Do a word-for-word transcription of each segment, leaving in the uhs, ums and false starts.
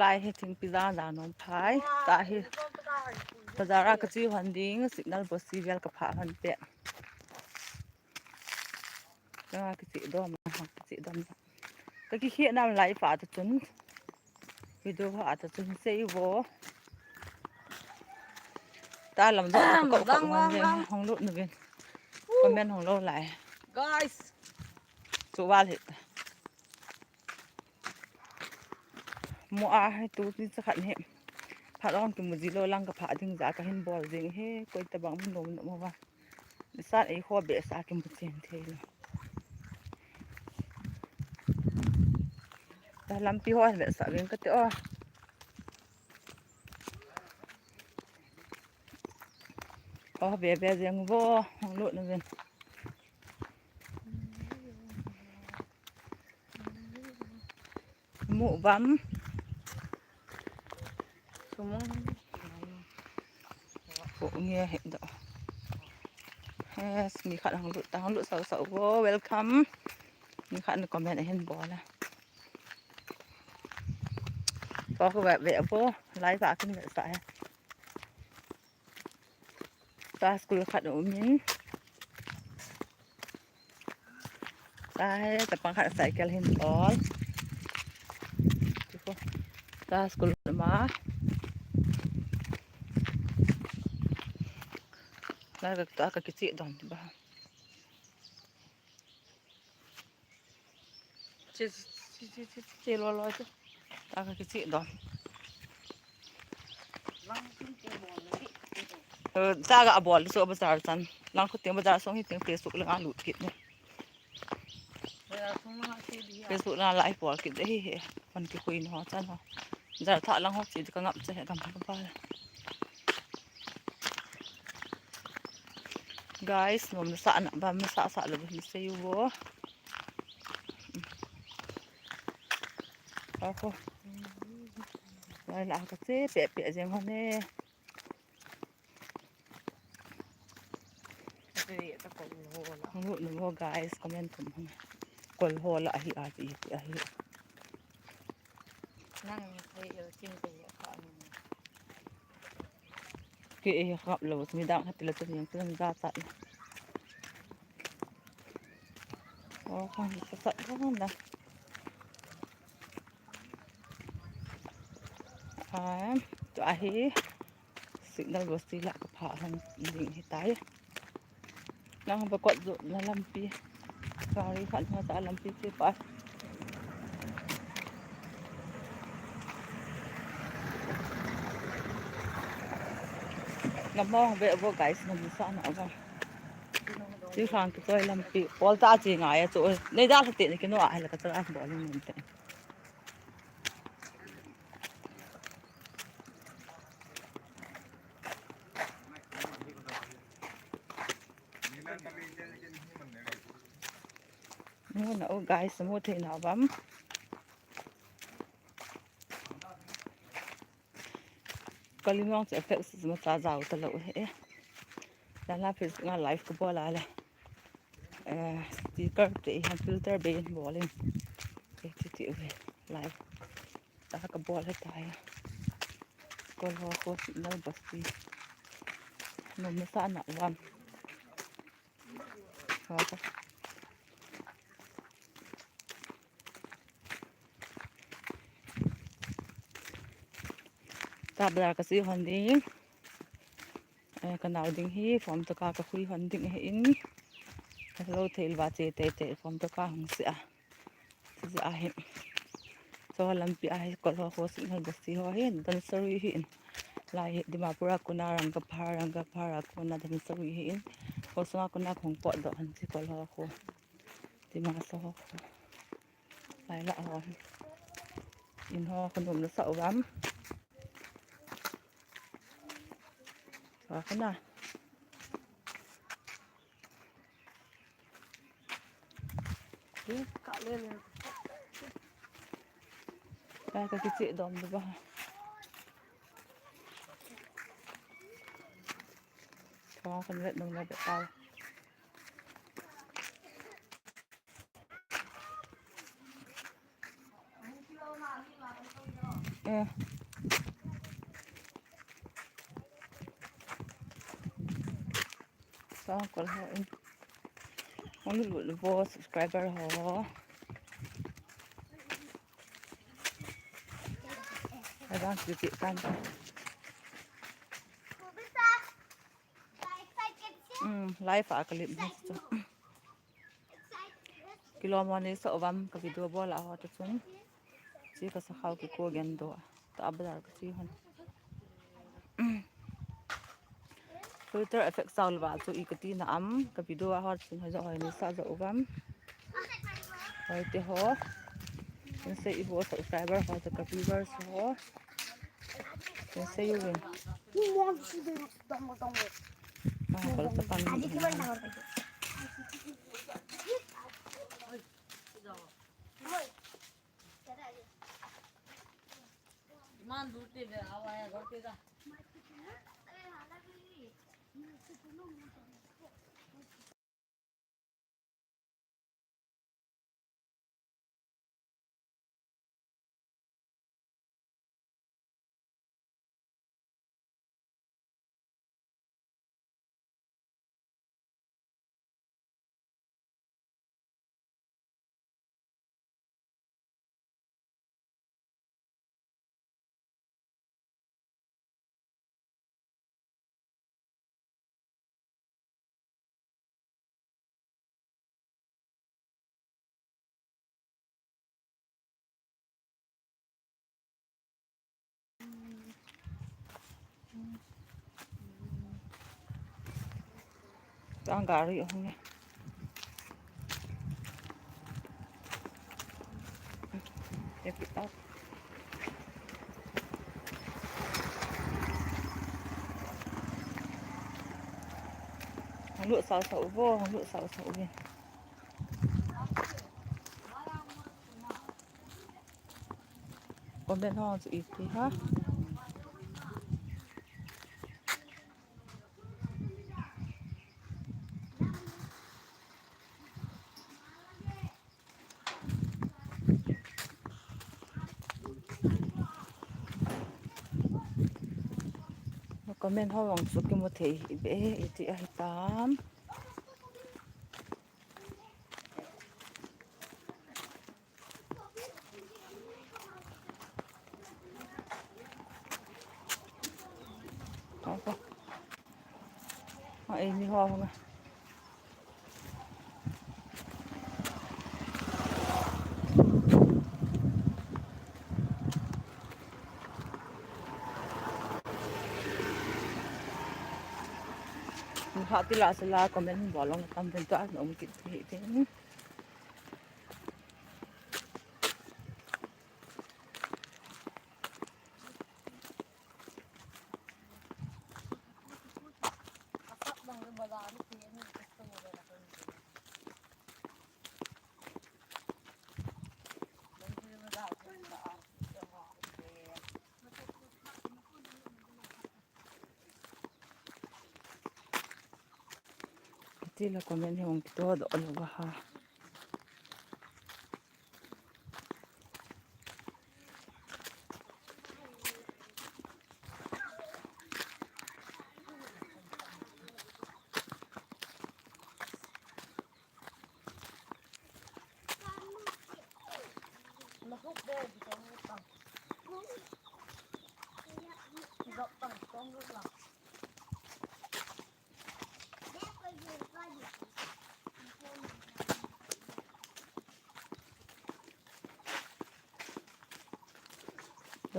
Lai hi thingpi jang jang nom phai. Tahi bazar a kache hon ding, signal bosti vel kaphah hon te. Ka kiche dom, kiche dom. Ka kikhel nam lai pha ta chun. Video pha ta chun sei vo. Ta lam jo ka ko ko hong lut nu vin. Comment hong lo lai. Guys. Chu val hi. Mu a hai tu ni cha khat ni. Phat ong kimu ji lou lang ka pha ding ja ka hin bol ding hi. Koi tabang mun nom nom va. San ei ho be sa kimu chen thei lo. Ta lampi ho be sa vin ka te o. O be be jeng vo, hong lut na vin. Mu bam. Sumong. Ko nge he do. Yes, mi khat hong lut ta, hong lut sau sau vo, welcome. Mi khat na comment ahin bol a. Ko ko ve ve vo, lai sa kin ve sa he. Ta school khat um in. Ta he, ta pang khat cycle hin tol. Ta school ma. La ka ta ka kiche don ba. Che, che, che, che, che, lo, lo, che. Ta ka kiche don. Eh, ta ga bol so bazar chan. Lang khu teng bazar song hi teng Facebook lang a lut kit ne. Facebook lang lai bol kit de hi he. Pan ki khui no chan ho. Bazar tha lang ho chi ka ngap che he gam ka ba. Guys, nom na sa na ba ma sa sa lo ni sei vo. Ako. Lai la ka che pe pe jeng ho ne. Hong lut nu vo guys, comment thum hon. Kol ho la ahi a ti ahi. Nang thei el chin te ya ka ni. Ke e khap lo, mi dang hat la tu yang tu ja ta. O, kan ka sa da. Ah, tu ahi. Signal bosti la ka pha hon ding hi tai. Nang ba kot jo na lampi. Gari khat na ta lampi che pa. Ngam mo ve vo guys, ngam sa na vo. Ti khang tu toi lampi. Pol ta chi ngai a chu. Nei da te ni kino a hela ka ta bol ni te. Mu na o guys, mu thei na bam. Ka lim jong chu effect chu ma cha jao ta lo he. Dan la Facebook nga live ka bol a le. Eh, sticker te han filter be in bol in. Eh, ti ti ve live. Ta ka bol he ta ya. Kol ho ko signal bosti. Nom na sa na wan. Ho ko. Ta bazar ka che hon ding. Eh, ka nao ding hi form to ka ka khui hon ding hi in. Ka lo thei va che te te form to ka hung se a. Ti a hi. Cho lampi a hi kol ho ho signal bosti ho hi. Dan sarui hi in. Lai hi Dimapur a kona Rangapha, Rangapha a kona dan sarui hi in. Ko sunga kona khong pot do han ti kol ho ho. Ti ma so ho ho. Lai la ho. In ho ko nom na sa uvam. Wa kona. Ka le le. Ka ka kiche dom de ba. Ka kan vet nung na de pa. Eh. Sa kol ho in. Hung lut lut vo subscriber ho. Adang ki ki kan. Hmm, live a ka lim ni chu. Kilom ho nei sa uvam ka video bol a ho ta chun. Chi ka sa khau ki ko gen do. Ta bazar ka chi hon. Filter effect sau lou va chu i ka ti na am ka video a ho ta chun hoi jo hoi nei sa jo uvam. Hoi te ho. Kin sei i vo subscriber ho ta ka viewers ho. Kin sei u vin. Ah, kol sa pan. Tang gari hung e. Keep it up. Hung lut sau sau vo, hung lut sau sau vo. Comment ho chu iti ha. Comment ho vang chu kimu thei hi be, iti ahi tam. A, ei ni ho hung a. Hati la sala comment bol long tam pen ta nom kit hi tin. Ti la comment hi hung kito doh lou va ha.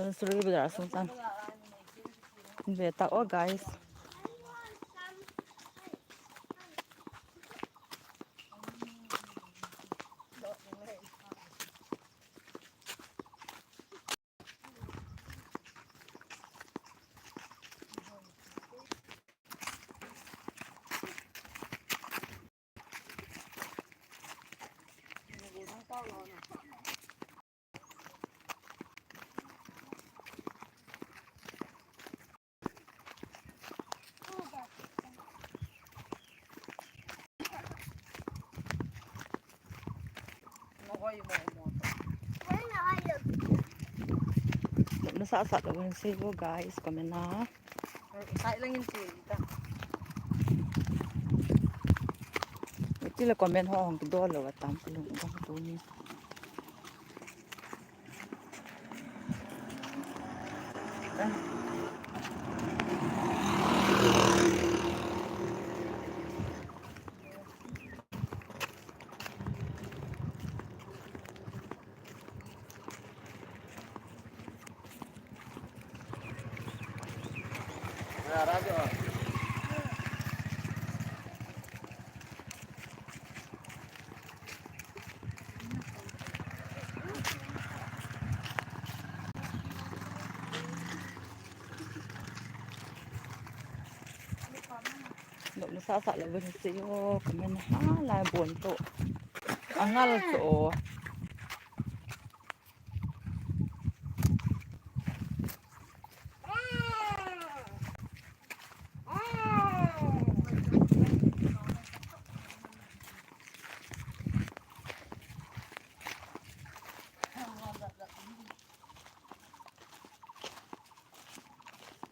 Don Suri bazar sung tan. Ve ta o guys. Nasah sah lou hin seiyo guys, comment a. Sai langin chu ita. Itile comment ho hung kidol lou atam kalung bang tuni. Lou le sa sa le bun se yo, comment ha la bon to. Angal to.